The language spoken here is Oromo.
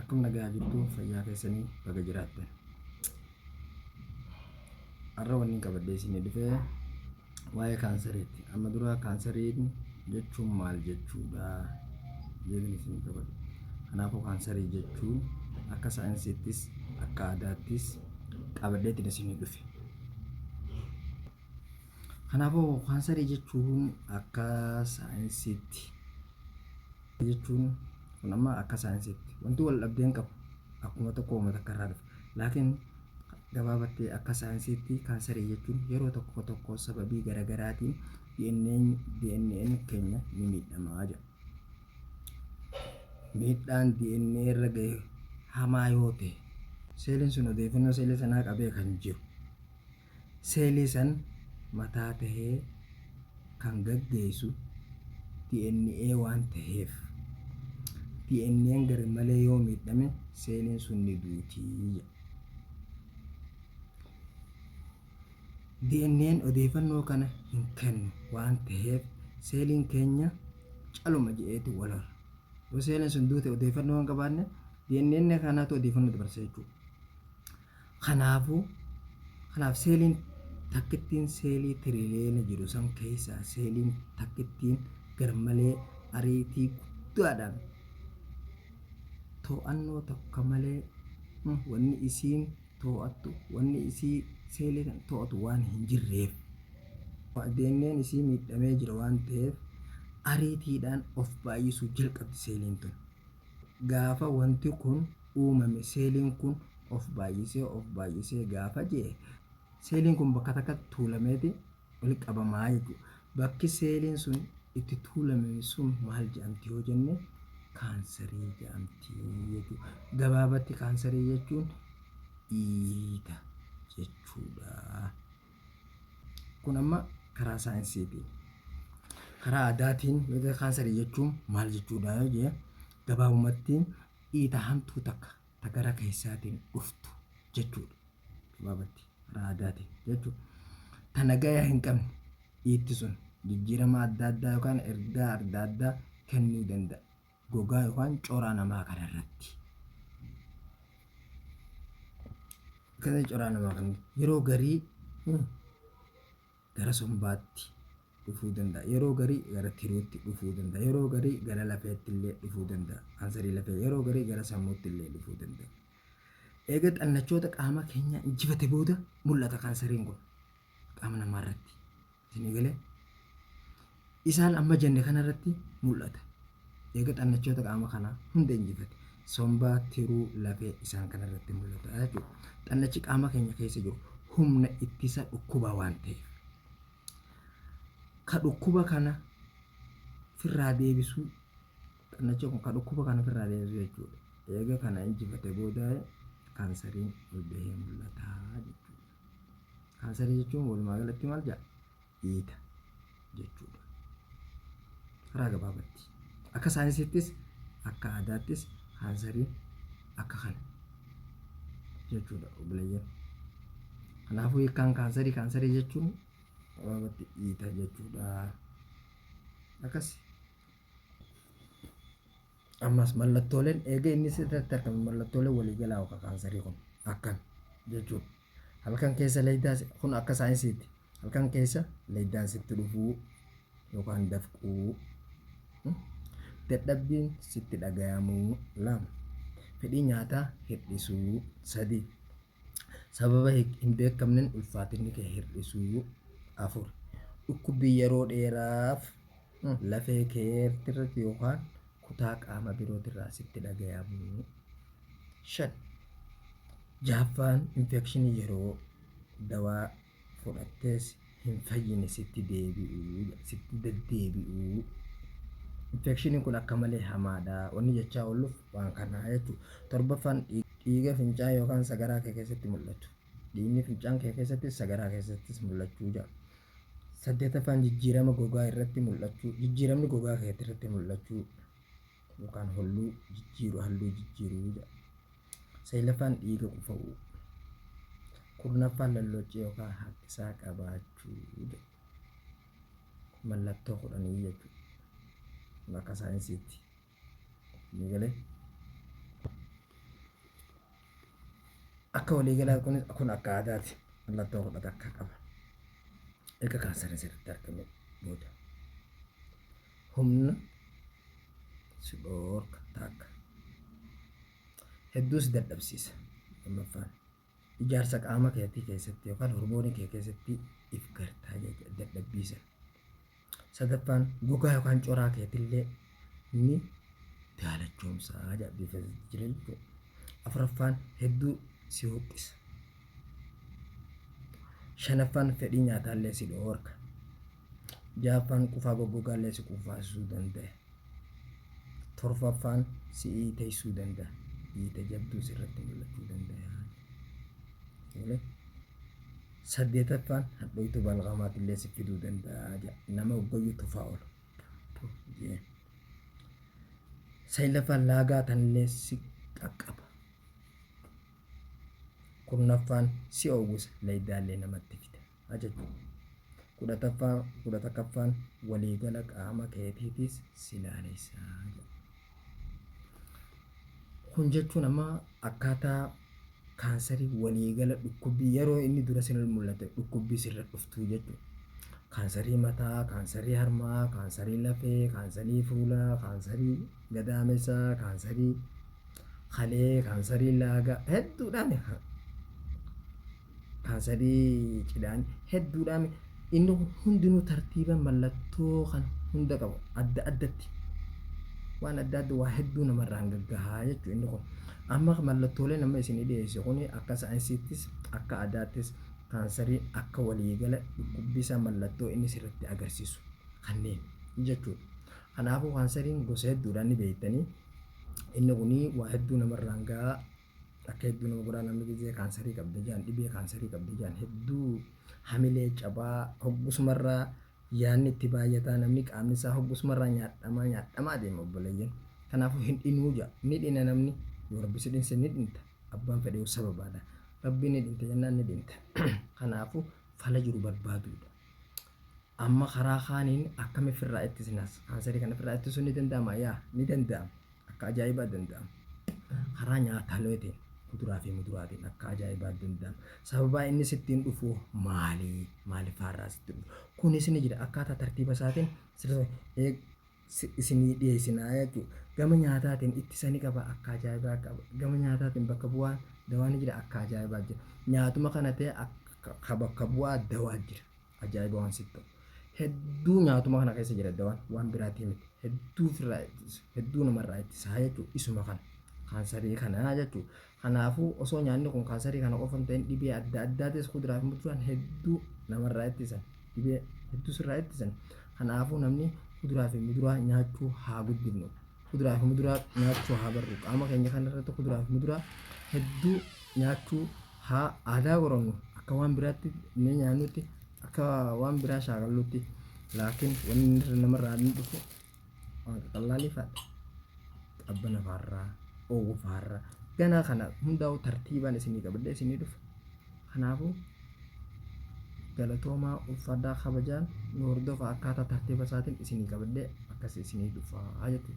Akkam nagaa jirtu fayyaa keessanii baga jiraattan. Har'a wanni qabadhee isinii dhufee waa'ee kaansariiti. Amma dura kaansariin jechuun maal jechuudha jedhin isin qabadhe. Kanaafuu kaansarii jechuun akka saayinsiittis akka aadaattis qabadheetiin isinii dhufe. Kanaafuu kaansarii jechuun akka saayinsiitti jechuun kun amma akka saayinsiitti wanti wal dhabdeen qabu akkuma tokko uuma takka irraa dhufa. Laakiin gabaabatti akka saayinsiitti kaansarii jechuun yeroo tokko tokko sababii garaagaraatiin DNA'n keenya ni miidhamaa jedha. Miidhaan DNA irra gahe hamaa yoo ta'e seeliin sun odeeffannoo seelii sanaa qabee kan jiru Seelii san mataa tahee kan gaggeessu DNA waan taheef, DNAn garmalee yoo miidhame seeliin sun ni duuti jedha. DNAn odeeffannoo kana hin kennu waan taheef seeliin keenya caluma je'eeti wal hora. Yoo seeliin sun duute odeeffannoo waan qabaanne DNAn kanaatu odeeffannoo dabarsa jechuudha. Kanaafuu, kanaaf seeliin takkittiin seelii tiriliyoona jiru san keessaa seeliin takkittiin garmalee ariitii guddaadhaan too'annoo tokko malee wanni isiin too'attu wanni isii seelii kan too'atu waan hin jirreef DNAn isii miidhamee jira waan ta'eef ariitiidhaan of baay'isuu jalqabdi seeliin tun. Gaafa wanti kun uumame seeliin kun of baay'isee of baay'isee gaafa je'e seeliin kun bakka takkatti tuulameeti walitti qabamaa jechuudha. Bakki seeliin sun itti tuulame sun maal jedhamti yoo jenne kaansarii jedhamti jechuudha. Gabaabatti kaansarii jechuun dhiita jechuudha. Kun amma karaa saayinsiitiin. Karaa aadaatiin yoo ta'e kaansarii jechuun maal jechuudha yoo jee gabaabumatti dhiita hamtuu takka ta gara keessaatiin dhuftu jechuudha. Gabaabatti karaa aadaatiin jechuudha. Ta nagaya hin qabne dhiitti sun jijjiirama adda addaa yookaan ergaa adda addaa kennuu danda'a. Gogaa yookaan coraa namaa kanarratti. Kana coraa namaa kan yeroo garii gara sombaatti dhufuu danda'a. Yeroo garii gara tiruutti dhufuu danda'a. Yeroo garii gara lafeetti illee dhufuu danda'a. Kaansarii lafee yeroo garii gara sammuutti illee dhufuu danda'a. Eega xannachoota qaama keenyaa injifate booda mul'ata kaansariin kun qaama namaa irratti. Isinii galee? Isaan amma jenne kanarratti mul'ata. Eega xannachoota qaama kanaa hunda injifate. Sombaa, tiruu, lafee isaan kanarratti mul'ata jechuudha. Xannachi qaama keenya keessa jiru humna ittisa dhukkubaa waan ta'eef. Ka dhukkuba kana firraa deebisuu xannachi kun ka dhukkuba kana firraa deebisuu jechuudha. Eega kana injifate booda kaansariin ol bahee mul'ata jechuudha. Kaansarii jechuun walumaa galatti maal jedha? Dhiita jechuudha. Karaa gabaabatti. Akka saayinsiittis akka aadaattis kaansariin akka kana jechuudha obboleeyyan. Kanaafuu hiikkaan kaansarii kaansarii jechuun gabaabatti dhiita jechuudha. Akkas. Ammas mallattooleen eega inni sirratti argame mallattooleen waliigalaa yookaan kaansarii kun akkan jechuudha. Halkan keessa leeydaa kun akka saayinsiitti halkan keessa leeydaan sitti dhufuu yookaan dafquu dadhabbiin sitti dhagayamuu 2 fedhii nyaataa hir'isuu 3 Sababa hin beekamnen ulfaatinni kee hir'isuu 4. Dhukkubbii yeroo dheeraaf lafee keertirratti yookaan kutaa qaama birootirraa sitti dhagayamuu 5. Jahaffaan infekshinii yeroo dawaa fudhattees hin fayyine sitti deebi'uu sitti deddeebi'uu. Infekshiniin kun akka malee hamaadha. Wanni jechaa oolluuf waan kanaa jechuudha. Torbaffaan dhiiga fincaan yookaan sagaraa kee keessatti mul'atu. Dhiigni fincaan kee keessattis sagaraa keessattis mul'achuu jedha. Saddeetaffaan jijjiirama gogaa irratti mul'achuu. Jijjiiramni gogaa keetti irratti mul'achuu yookaan holluu jijjiiru halluu jijjiiruu jedha. Saglaffaan dhiiga qufa'uu. Kurnaffaan lallooccee yookaan haqqisaa qabaachuu jedha. Mallattoo kudhanii jechuudha. Akka saayinsiitti. Ni galee. Akka waliigalaa kun akka aadaati mallattoo 11 qaba. Erga kaansariin sirriitti argame booda humna si dhoorka takka. Hedduu si dadhabsiisa. Lammaffaan ijaarsa qaama keetii keessatti yookaan hormoonii kee keessatti if gartaa jechuudha dadhabbiisa. Sadaffaan gogaa yookaan coraa keetillee ni daalachoomsaa jedha bifa jira jechuudha. Afuraffaan hedduu si huqqisa. Shanaffaan fedhii nyaataallee si dhoorka. Ja'affaan qufaa goggogaallee si qufaasisuu danda'a. Torbaffaan si iiteessuu danda'a. Iite jabduu sirratti mul'achuu danda'a. Saddeetaffaan hadhooytuu balqamaatillee si fiduu danda'a jedha. Nama hoggayyuu tufaa oolu. Saglaffaan laagaa tanillee si qaqqaba. Kurnaffaan si oowwisa laydaallee namatti fida. Jechuudha. 11ffaan waliigala qaama keetiitis si laalessa. Kun jechuun amma akkaataa kaansarii waliigala dhukkubbii yeroo inni dura sirra mul'ate dhukkubbii sirra dhuftuu jechuudha. Kaansarii mataa, kaansarii harmaa, kaansarii lafee, kaansarii fuulaa, kaansarii gadaamessaa, kaansarii kalee, kaansarii laagaa hedduudhaan kaansarii cidhaan hedduudhaan inni hundinuu tartiiba mallattoo kan hunda qabu adda addatti waan adda adda waa hedduu namarraan gaggahaa jechuudha inni kun. Amma mallattoolee nama isin dhiyeesse kun akka saayinsiittis akka aadaattis kaansarii akka waliigala dhukkubbisaa mallattoo inni sirriitti agarsiisu kanneen jechuudha. Kanaafuu kaansariin gosa hedduudhaan ni beektanii inni kun waa hedduu namarraan gahaa akka hedduu nama godhaa namni gizee kaansarii qabda jaan dhibee kaansarii qabda jaan hedduu hamilee cabaa hoggusumarraa yaadni itti baay'ataa namni qaamni isaa hoggusumarraa nyaadhamaa nyaadhamaa deema obboleeyyan. Kanaafuu hin dhinuu jaa ni dhina namni yoo rabbi si dhinse ni dhinta abbaan fedhe sababaadha. Rabbi ni dhinta jennaan ni dhinta. Kanaafuu fala jiru barbaaduudha. Amma karaa kaaniin akkami ofirraa ittisnas kaansarii kana ofirraa ittisuun ni danda'ama yaa ni danda'ama akka ajaa'ibaa danda'ama. Karaa nyaataleetiin kuduraa fi muduraatiin akka ajaa'ibaa danda'ama. Sababaa inni sittiin dhufu maali? Maalifaarraa sitti dhufu? Kunis ni jira akkaataa tartiiba isaatiin isinii dhiyeessinaa jechuudha. Gama nyaataatiin ittisa ni qaba akka ajaa'ibaa qaba. Gama nyaataatiin bakka bu'aan dawaa ni jira akka ajaa'ibaa jira. Nyaatuma kana ta'e akka bakka bu'aa dawaa jira. Ajaa'iba waan sitti ta'u. Hedduu nyaatuma kana keessa jira dawaan waan biraatii miti. Hedduu ofirraa ittisa. Hedduu namarraa ittisaa jechuudha. Isuma kana. Kaansarii kana jechuudha. Kanaafuu osoo nyaanni kun kaansarii kana qofa hin ta'in dhibee adda addaatis kuduraa fi muduraan hedduu namarraa ittisan. Dhibee hedduu sirraa ittisan. Kanaafuu namni kuduraa fi muduraa nyaachuu haa guddifnu. Kuduraa fi muduraa nyaachuu haa barru. Qaama keenya kana irratti kuduraa fi muduraa hedduu nyaachuu haa aadaa godhannu. Akka waan biraatti ni nyaannutti akka waan biraa shaakallutti laakiin wanni namarraa inni dhufu waan qaqallaalii faadha. Qabbana faarraa, oowwu faarraa. Ganaa kana hundaa'u tartiibaan isinii qabadhee isinii dhufa. Kanaafuu galatoomaa ulfaadhaa kabajaan nu hordofa akkaataa tartiiba isaatiin isinii qabadhee akkas isinii dhufa jechuudha.